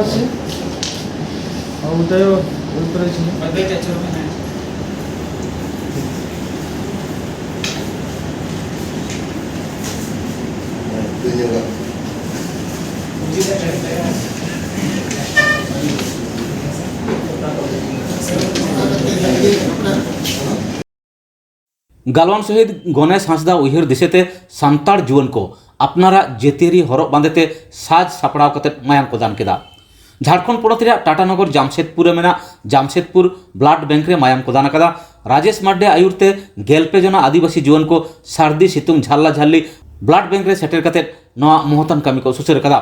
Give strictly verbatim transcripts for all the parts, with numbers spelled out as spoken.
আছে। আর ওটাও ওই করেছি। ᱜᱟᱞᱣᱟᱱ ᱥᱚᱦᱤᱫ ᱜᱚᱱᱮᱥ ᱦᱟᱸᱥᱫᱟ ᱩᱭᱦᱟᱹᱨ ᱫᱤᱥᱟᱹᱛᱮ ᱥᱟᱱᱛᱟᱲ ᱡᱩᱣᱟᱹᱱ ᱠᱚ ᱟᱯᱱᱟᱨᱟᱜ ᱡᱟᱹᱛᱤᱭᱟᱹᱨᱤ ᱦᱚᱨᱚᱜ ᱵᱟᱸᱫᱮᱛᱮ ᱥᱟᱡᱽ ᱥᱟᱯᱲᱟᱣ ᱠᱟᱛᱮ ᱢᱟᱭᱟᱢ ᱠᱚ ᱫᱟᱱ ᱠᱮᱫᱟ᱾ ᱡᱷᱟᱲᱠᱷᱚᱸᱰ ᱯᱚᱱᱚᱛ ᱨᱮᱭᱟᱜ ᱴᱟᱴᱟᱱᱚᱜᱚᱨ ᱡᱟᱢᱥᱮᱫᱽᱯᱩᱨ ᱨᱮ ᱢᱮᱱᱟᱜ ᱡᱟᱢᱥᱮᱫᱽᱯᱩᱨ ᱵᱞᱟᱰ ᱵᱮᱝᱠ ᱨᱮ ᱢᱟᱭᱟᱢ ᱠᱚ ᱫᱟᱱ ᱟᱠᱟᱫᱟ᱾ ᱨᱟᱡᱮᱥ ᱢᱟᱨᱰᱤ ᱟᱭᱩᱨ ᱛᱮ ᱜᱮᱞ ᱯᱮ ᱡᱚᱱᱟ ᱟᱹᱫᱤᱵᱟᱹᱥᱤ ᱡᱩᱣᱟᱹᱱ ᱠᱚ ᱥᱟᱹᱨᱫᱤ ᱥᱤᱛᱩᱝ ᱡᱷᱟᱞᱞᱟ ᱡᱷᱟᱹᱞᱤ ᱵᱞᱟᱰ ᱵᱮᱝᱠ ᱨᱮ ᱥᱮᱴᱮᱨ ᱠᱟᱛᱮ ᱱᱚᱣᱟ ᱢᱚᱦᱚᱛᱟᱱ ᱠᱟᱹᱢᱤ ᱠᱚ ᱥᱩᱥᱟᱹᱨ ᱟᱠᱟᱫᱟ᱾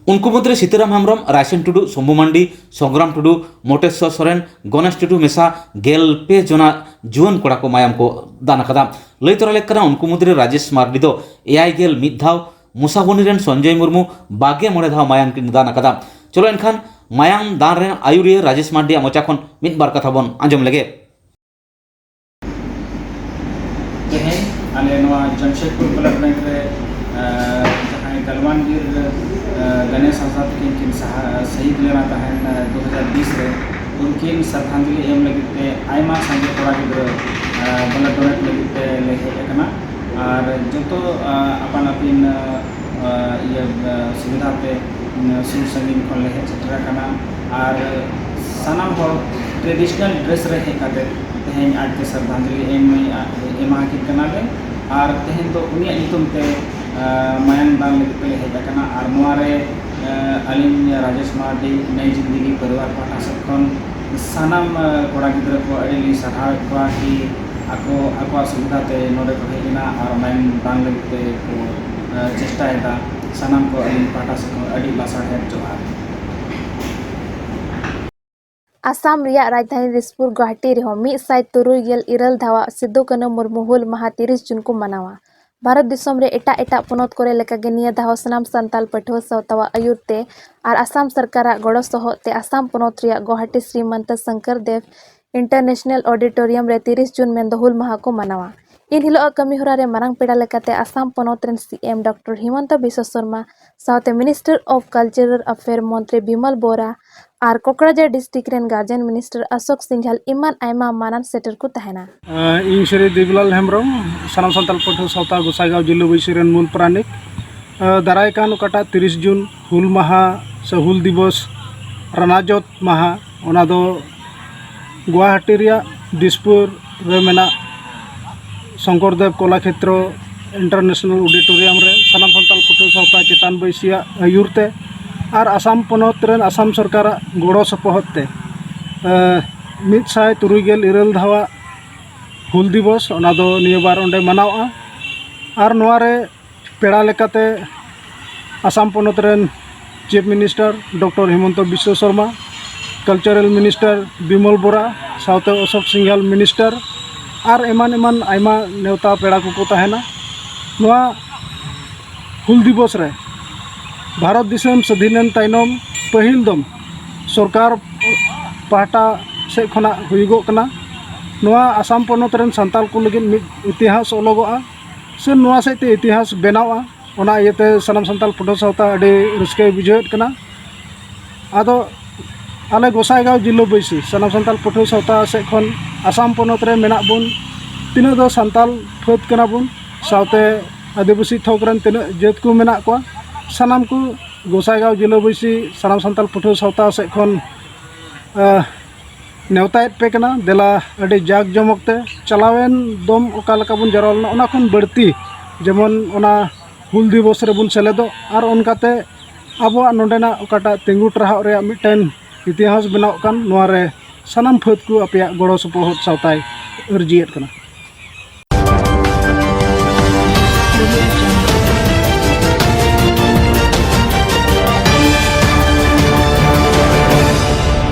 ᱩᱱᱠᱩ ᱢᱩᱫᱽᱨᱮ ᱥᱤᱛᱟᱹᱨᱟᱢ ᱦᱮᱢᱵᱨᱚᱢ, ᱨᱟᱭᱥᱮᱱ ᱴᱩᱰᱩ, ᱥᱚᱢᱵᱷᱩ ᱢᱟᱱᱰᱤ, ᱥᱚᱝᱜᱨᱟᱢ ᱴᱩᱰᱩ, ᱢᱚᱴᱮᱥᱣᱚᱨ ᱥᱚᱨᱮᱱ, ᱜᱚᱱᱮᱥ ᱴᱩᱰᱩ ᱢᱮᱥᱟ ᱜᱮᱞ ᱯᱮ ᱡᱚᱱᱟ ᱡᱩᱣᱟᱹᱱ ᱠᱚᱲᱟ ᱠᱚ ᱢᱟᱭᱟᱢ ᱠᱚ ᱫᱟᱱ ᱟᱠᱟᱫᱟ᱾ ᱞᱟᱹᱭ ᱛᱚᱨᱟ ᱞᱮᱠ ᱠᱟᱱᱟ, ᱩᱱᱠᱩ ᱢᱩᱫᱽᱨᱮ ᱨᱟᱡᱮᱥ ᱢᱟᱨᱰᱤ ᱫᱚ ᱮᱭᱟᱭ ᱜᱮᱞ ᱢᱤᱫ ᱫᱷᱟᱣ, ᱢᱩᱥᱟᱵᱚᱱᱤ ᱨᱮᱱ ᱥᱚᱧᱡᱚᱭ ᱢᱩᱨᱢᱩ ᱵᱟᱜᱮ ᱢᱚᱬᱮ ᱫᱷᱟᱣ ᱢᱟᱭᱟᱢ ᱠᱤᱱ ᱫᱟᱱ ᱟᱠᱟᱫᱟ᱾ ᱪᱚᱞᱚ ᱮᱱᱠᱷᱟᱱ ᱢᱟᱭᱟᱢ ᱫᱟᱱ ᱨᱮᱱ ᱟᱹᱭᱩᱨᱤᱭᱟᱹ ᱨᱟᱡᱮᱥ ᱢᱟᱨᱰᱤᱭᱟᱜ ᱢᱚᱪᱟ ᱠᱷᱚᱱ ᱢᱤᱫ ᱵᱟᱨ ᱠᱟᱛᱷᱟ ᱵᱚᱱ ᱟᱸᱡᱚᱢ ᱞᱮᱜᱮ᱾ ᱛᱮᱦᱮᱧ ᱟᱞᱮ ᱱᱚᱣᱟ ᱡᱟᱢᱥᱮᱫᱽᱯᱩᱨ ᱵᱞᱚᱠ ᱵᱮᱝᱠ ᱨᱮ, ᱟᱸ, ᱡᱟᱦᱟᱸᱭ ᱜᱟᱞᱣᱟᱱ ᱵᱤᱨ, ᱟᱸ, ᱜᱚᱱᱮᱥ ᱦᱟᱸᱥᱫᱟ ᱛᱟᱹᱠᱤᱱ ᱠᱤᱱ ᱥᱟᱦᱟ-, ᱥᱟᱹᱦᱤᱫ ᱞᱮᱱᱟ ᱛᱟᱦᱮᱸᱱ, ᱟᱸ, ᱫᱩ ᱦᱟᱡᱟᱨ ᱵᱤᱥ ᱨᱮ, ᱩᱱᱠᱤᱱ ᱥᱨᱟᱫᱷᱟᱧᱡᱚᱞᱤ ᱮᱢ ᱞᱟᱹᱜᱤᱫ ᱛᱮ ᱟᱭᱢᱟ ᱥᱟᱸᱜᱮ ᱠᱚᱲᱟ ᱜᱤᱫᱽᱨᱟᱹ, ᱟᱸ, ᱵᱞᱟᱰ ᱰᱳᱱᱮᱴ ᱞᱟᱹᱜᱤᱫ ᱛᱮ ᱞᱮ ᱦᱮᱡ ᱟᱠᱟᱱᱟ᱾ ᱟᱨ ᱡᱚᱛᱚ, ᱟᱸ, ᱟᱯᱟᱱ ᱟᱹᱯᱤᱱ, ᱟᱸ, ᱟᱸ, ᱤᱭᱟᱹ, ᱟᱸ, ᱥᱩᱵᱤᱫᱷᱟ ᱛᱮ, ᱩᱸ, ᱥᱩᱨ ᱥᱟᱺᱜᱤᱧ ᱠᱷᱚᱱ ᱞᱮ ᱦᱮᱡ ᱥᱮᱴᱮᱨ ᱟᱠᱟᱱᱟ᱾ ᱟᱨ ᱥᱟᱱᱟᱢ ᱦᱚᱲ traditional dress ᱨᱮ ᱦᱮᱡ ᱠᱟᱛᱮ ᱛᱮᱦᱮᱧ ᱟᱡ ᱛᱮ ᱥᱨᱟᱫᱷᱟᱧᱡᱚᱞᱤ ᱮᱢ, ᱮᱢᱟ ᱠᱤᱱ ᱠᱟᱱᱟᱞᱮ᱾ ᱟᱨ ᱛᱮᱦᱮᱧ ᱫᱚ ᱩᱱᱤᱭᱟᱜ ᱧᱩᱛᱩᱢ ᱛᱮ, ᱟᱸ, ᱢᱟᱭᱟᱝ ᱫᱟᱱ ᱞᱟᱹᱜᱤᱫ ᱛᱮᱞᱮ ᱦᱮᱡ ᱟᱠᱟᱱᱟ᱾ ᱟᱨ ᱱᱚᱣᱟ ᱨᱮ, ᱟᱸ, ᱟᱹᱞᱤᱧ ᱨᱟᱡᱮᱥ ᱢᱟᱨᱰᱤ ᱱᱟᱭ ᱡᱤᱱᱫᱮᱜᱤ ᱯᱚᱨᱤᱵᱟᱨ ᱯᱟᱦᱴᱟ ᱥᱮᱫ ᱠᱷᱚᱱ ᱥᱟᱱᱟᱢ, ᱟᱸ, ᱠᱚᱲᱟ ᱜᱤᱫᱽᱨᱟᱹ ᱠᱚ ᱟᱹᱰᱤ ᱞᱤᱧ ᱥᱟᱨᱦᱟᱣᱮᱫ ᱠᱚᱣᱟ ᱠᱤ ᱟᱠᱚ ᱟᱠᱚᱣᱟᱜ ᱥᱩᱵᱤᱫᱷᱟ ᱛᱮ ᱱᱚᱰᱮ ᱠᱚ ᱦᱮᱡ ᱮᱱᱟ ᱟᱨ ᱢᱟᱭᱟᱝ ᱫᱟᱱ ᱞᱟᱹᱜᱤᱫ ᱛᱮ ᱠᱚ, ᱟᱸ, ᱪᱮᱥᱴᱟᱭᱮᱫᱟ᱾ ᱥᱟᱱᱟᱢ ᱠᱚ ᱟᱹᱞᱤᱧ ᱯᱟᱦᱴᱟ ᱥᱮᱫ ᱠᱷᱚᱱ ᱟᱹᱰᱤ ᱞᱟᱥᱟᱲᱦᱮᱫ ᱡᱚᱦᱟᱨ᱾ ᱟᱥᱟᱢ ᱨᱮᱭᱟᱜ ᱨᱟᱡᱽᱫᱷᱟᱱᱤ ᱫᱤᱥᱯᱩᱨ ᱜᱩᱣᱟᱦᱟᱴᱤ ᱨᱮᱦᱚᱸ ᱢᱤᱫ ᱥᱟᱭ ᱛᱩᱨᱩᱭ ᱜᱮᱞ ᱤᱨᱟᱹᱞ ᱫᱷᱟᱣᱟᱜ ᱥᱤᱫᱩ ᱠᱟᱹᱱᱦᱩ ᱢᱩᱨᱢᱩ ᱦᱩᱞ ᱢᱟᱦᱟ ᱛᱤᱨᱤᱥ ᱡᱩᱱ ᱠᱚ ᱢᱟᱱᱟᱣᱟ᱾ ᱵᱷᱟᱨᱚᱛ ᱫᱤᱥᱚᱢ ᱨᱮ ᱮᱴᱟᱜ ᱮᱴᱟᱜ ᱯᱚᱱᱚᱛ ᱠᱚᱨᱮ ᱞᱮᱠᱟᱜᱮ ᱱᱤᱭᱟᱹ ᱫᱷᱟᱣ ᱥᱟᱱᱟᱢ ᱥᱟᱱᱛᱟᱞ ᱯᱟᱹᱴᱷᱩᱣᱟᱹ ᱥᱟᱶᱛᱟᱣᱟᱜ ᱟᱹᱭᱩᱨ ᱛᱮ ᱟᱨ ᱟᱥᱟᱢ ᱥᱚᱨᱠᱟᱨᱟᱜ ᱜᱚᱲᱚ ᱥᱚᱦᱚᱫ ᱛᱮ ᱟᱥᱟᱢ ᱯᱚᱱᱚᱛ ᱨᱮᱭᱟᱜ ᱜᱩᱣᱟᱦᱟᱴᱤ ᱥᱨᱤᱢᱚᱱᱛᱚ ᱥᱚᱝᱠᱚᱨ ᱫᱮᱵᱽ ᱤᱱᱴᱟᱨᱱᱮᱥᱱᱟᱞ ᱚᱰᱤᱴᱳᱨᱤᱭᱟᱢ ᱨᱮ ᱛᱤᱨᱤᱥ ᱡᱩᱱ ᱢᱮᱱᱫᱚ ᱦᱩᱞ ᱢᱟᱦᱟ ᱠᱚ ᱢᱟᱱᱟᱣᱟ᱾ ᱮᱱ ᱦᱤᱞᱳᱜ ᱠᱟᱹᱢᱤ ᱦᱚᱨᱟ ᱨᱮ ᱢᱟᱨᱟᱝ ᱯᱮᱲᱟ ᱞᱮᱠᱟᱛᱮ ᱟᱥᱟᱢ ᱯᱚᱱᱚᱛ ᱨᱮᱱ ᱥᱤ ᱮᱢ ᱰᱚᱠᱴᱚᱨ ᱦᱤᱢᱚᱱᱛᱚ ᱵᱤᱥᱣᱟ ᱥᱚᱨᱢᱟ ᱥᱟᱶᱛᱮ ᱢᱤᱱᱤᱥᱴᱟᱨ ᱚᱯᱷ ᱠᱟᱞᱪᱟᱨᱟᱞ ᱟᱯᱷᱮᱭᱟᱨ ᱢᱚᱱᱛᱨᱤ ᱵᱤᱢᱚᱞ ᱵᱚᱨᱟ ᱟᱨ ᱠᱚᱠᱲᱟᱡᱟᱲ ᱰᱤᱥᱴᱨᱤᱠᱴ ᱨᱮᱱ ᱜᱟᱨᱡᱮᱱ ᱢᱤᱱᱤᱥᱴᱟᱨ ᱚᱥᱳᱠ ᱥᱤᱝᱜᱷᱟᱞ ᱮᱢᱟᱱ ᱟᱭᱢᱟ ᱢᱟᱱᱟᱱ ᱥᱮᱴᱮᱨ ᱠᱚ ᱛᱟᱦᱮᱱᱟ᱾ ᱤᱧ ᱥᱨᱤ ᱫᱮᱵᱤᱞᱟᱞ ᱦᱮᱢᱵᱨᱚᱢ, ᱥᱟᱱᱟᱢ ᱥᱟᱱᱛᱟᱲ ᱯᱟᱹᱴᱷᱩᱣᱟᱹ ᱥᱟᱶᱛᱟ ᱜᱚᱸᱥᱟᱭᱜᱟᱸᱣ ᱡᱤᱞᱟᱹ ᱵᱟᱹᱭᱥᱤ ᱨᱮᱱ ᱢᱩᱞ ᱯᱟᱨᱟᱱᱤᱠ᱾ ᱫᱟᱨᱟᱭ ᱠᱟᱱ ᱚᱠᱟᱴᱟᱜ ᱛᱤᱨᱤᱥ ᱡᱩᱱ ᱦᱩᱞ ᱢᱟᱦᱟ ᱥᱮ ᱦᱩᱞ ᱫᱤᱵᱚᱥ ᱨᱟᱱᱟᱡᱚᱛ ᱢᱟᱦᱟ, ᱚᱱᱟ ᱫᱚ ᱜᱩᱣᱟᱦᱟᱴᱤ ᱨᱮᱭᱟᱜ ᱫᱤᱥᱯᱩᱨ ᱨᱮ ᱢᱮᱱᱟᱜ ᱥᱚᱝᱠᱚᱨᱫᱮᱵ ᱠᱚᱞᱟᱠᱷᱮᱛᱨᱚ ᱤᱱᱴᱟᱨᱱᱮᱥᱱᱟᱞ ᱚᱰᱤᱴᱳᱨᱤᱭᱟᱢ ᱨᱮ ᱥᱟᱱᱟᱢ ᱥᱟᱱᱛᱟᱲ ᱯᱟᱹᱴᱷᱩᱣᱟᱹ ᱥᱟᱶᱛᱟ ᱪᱮᱛᱟᱱ ᱵᱟᱹᱭᱥᱤᱭᱟᱜ ᱟᱹᱭᱩᱨ ᱛᱮ ᱟᱨ ᱟᱥᱟᱢ ᱯᱚᱱᱚᱛ ᱨᱮᱱ ᱟᱥᱟᱢ ᱥᱚᱨᱠᱟᱨᱟᱜ ᱜᱚᱲᱚ ᱥᱚᱯᱚᱦᱚᱫ ᱛᱮ, ᱮ, ᱢᱤᱫ ᱥᱟᱭ ᱛᱩᱨᱩᱭ ᱜᱮᱞ ᱤᱨᱟᱹᱞ ᱫᱷᱟᱣᱟᱜ ᱦᱩᱞ ᱫᱤᱵᱚᱥ, ᱚᱱᱟ ᱫᱚ ᱱᱤᱭᱟᱹ ᱵᱟᱨ ᱚᱸᱰᱮ ᱢᱟᱱᱟᱣᱜᱼᱟ᱾ ᱟᱨ ᱱᱚᱣᱟ ᱨᱮ ᱯᱮᱲᱟ ᱞᱮᱠᱟᱛᱮ ᱟᱥᱟᱢ ᱯᱚᱱᱚᱛ ᱨᱮᱱ chip minister doctor Himanta Vishwa ᱥᱚᱨᱢᱟ, ᱠᱟᱞᱪᱟᱨᱟᱞ ᱢᱤᱱᱤᱥᱴᱟᱨ ᱵᱤᱢᱚᱞ ᱵᱚᱨᱟ, ᱥᱟᱶᱛᱮ ᱚᱥᱳᱠ ᱥᱤᱝᱜᱷᱟᱞ ᱢᱤᱱᱤᱥᱴᱟᱨ ᱟᱨ ᱮᱢᱟᱱ ᱮᱢᱟᱱ ᱟᱭᱢᱟ ᱱᱮᱣᱛᱟ ᱯᱮᱲᱟ ᱠᱚᱠᱚ ᱛᱟᱦᱮᱱᱟ᱾ ᱱᱚᱣᱟ ᱦᱩᱞ ᱫᱤᱵᱚᱥ ᱨᱮ ᱵᱷᱟᱨᱚᱛ ᱫᱤᱥᱚᱢ ᱥᱟᱹᱫᱷᱤᱱᱮᱱ ᱛᱟᱭᱱᱚᱢ ᱯᱟᱹᱦᱤᱞ ᱫᱚᱢ ᱥᱚᱨᱠᱟᱨ ᱯᱟᱦᱴᱟ ᱥᱮᱫ ᱠᱷᱚᱱᱟᱜ ᱦᱩᱭᱩᱜᱚᱜ ᱠᱟᱱᱟ᱾ ᱱᱚᱣᱟ ᱟᱥᱟᱢ ᱯᱚᱱᱚᱛ ᱨᱮᱱ ᱥᱟᱱᱛᱟᱲ ᱠᱚ ᱞᱟᱹᱜᱤᱫ ᱢᱤᱫ ᱤᱛᱤᱦᱟᱥ ᱚᱞᱚᱜᱚᱜᱼᱟ ᱥᱮ ᱱᱚᱣᱟ ᱥᱮᱫ ᱛᱮ ᱤᱛᱤᱦᱟᱥ ᱵᱮᱱᱟᱣᱜᱼᱟ᱾ ᱚᱱᱟ ᱤᱭᱟᱹᱛᱮ ᱥᱟᱱᱟᱢ ᱥᱟᱱᱛᱟᱲ ᱯᱟᱹᱴᱷᱩᱣᱟᱹ ᱥᱟᱶᱛᱟ ᱟᱹᱰᱤ ᱨᱟᱹᱥᱠᱟᱹᱭ ᱵᱩᱡᱷᱟᱹᱣᱮᱫ ᱠᱟᱱᱟ᱾ ᱟᱫᱚ ᱟᱞᱮ ᱜᱚᱸᱥᱟᱭᱜᱟᱸᱣ ᱡᱤᱞᱟᱹ ᱵᱟᱹᱭᱥᱤ ᱥᱟᱱᱟᱢ ᱥᱟᱱᱛᱟᱲ ᱯᱟᱹᱴᱷᱩᱣᱟᱹ ᱥᱟᱶᱛᱟ ᱥᱮᱫ ᱠᱷᱚᱱ ᱟᱥᱟᱢ ᱯᱚᱱᱚᱛ ᱨᱮ ᱢᱮᱱᱟᱜ ᱵᱚᱱ ᱛᱤᱱᱟᱹᱜ ᱫᱚ ᱥᱟᱱᱛᱟᱲ ᱯᱷᱟᱹᱫ ᱠᱟᱱᱟ ᱵᱚᱱ, ᱥᱟᱶᱛᱮ ᱟᱹᱫᱤᱵᱟᱹᱥᱤ ᱛᱷᱚᱠ ᱨᱮᱱ ᱛᱤᱱᱟᱹᱜ ᱡᱟᱹᱛ ᱠᱚ ᱢᱮᱱᱟᱜ ᱠᱚᱣᱟ, ᱥᱟᱱᱟᱢ ᱠᱚ ᱜᱚᱸᱥᱟᱭᱜᱟᱸᱣ ᱡᱤᱞᱟᱹ ᱵᱟᱹᱭᱥᱤ ᱥᱟᱱᱟᱢ ᱥᱟᱱᱛᱟᱲ ᱯᱟᱹᱴᱷᱩᱣᱟᱹ ᱥᱟᱶᱛᱟ ᱥᱮᱫ ᱠᱷᱚᱱ, ᱟᱸ, ᱱᱮᱣᱛᱟᱭᱮᱫ ᱯᱮ ᱠᱟᱱᱟ᱾ ᱫᱮᱞᱟ ᱟᱹᱰᱤ ᱡᱟᱠ ᱡᱚᱢᱚᱠ ᱛᱮ ᱪᱟᱞᱟᱣᱮᱱ ᱫᱚᱢ ᱚᱠᱟ ᱞᱮᱠᱟ ᱵᱚᱱ ᱡᱟᱨᱣᱟ ᱞᱮᱱᱟ, ᱚᱱᱟ ᱠᱷᱚᱱ ᱵᱟᱹᱲᱛᱤ ᱡᱮᱢᱚᱱ ᱚᱱᱟ ᱦᱩᱞ ᱫᱤᱵᱚᱥ ᱨᱮᱵᱚᱱ ᱥᱮᱞᱮᱫᱚᱜ ᱟᱨ ᱚᱱᱠᱟᱛᱮ ᱟᱵᱚᱣᱟᱜ ᱱᱚᱰᱮᱱᱟᱜ ᱚᱠᱟᱴᱟᱜ ᱛᱤᱸᱜᱩ ᱴᱟᱨᱦᱟᱣ ᱨᱮᱭᱟᱜ ᱢᱤᱫᱴᱮᱱ ᱤᱛᱤᱦᱟᱥ ᱵᱮᱱᱟᱣᱚᱜ ᱠᱟᱱ, ᱱᱚᱣᱟ ᱨᱮ ᱥᱟᱱᱟᱢ ᱯᱷᱟᱹᱫ ᱠᱚ ᱟᱯᱮᱭᱟᱜ ᱜᱚᱲᱚ ᱥᱚᱯᱚᱦᱚᱫ ᱥᱟᱶᱛᱟᱭ ᱟᱹᱨᱡᱤᱭᱮᱫ ᱠᱟᱱᱟ᱾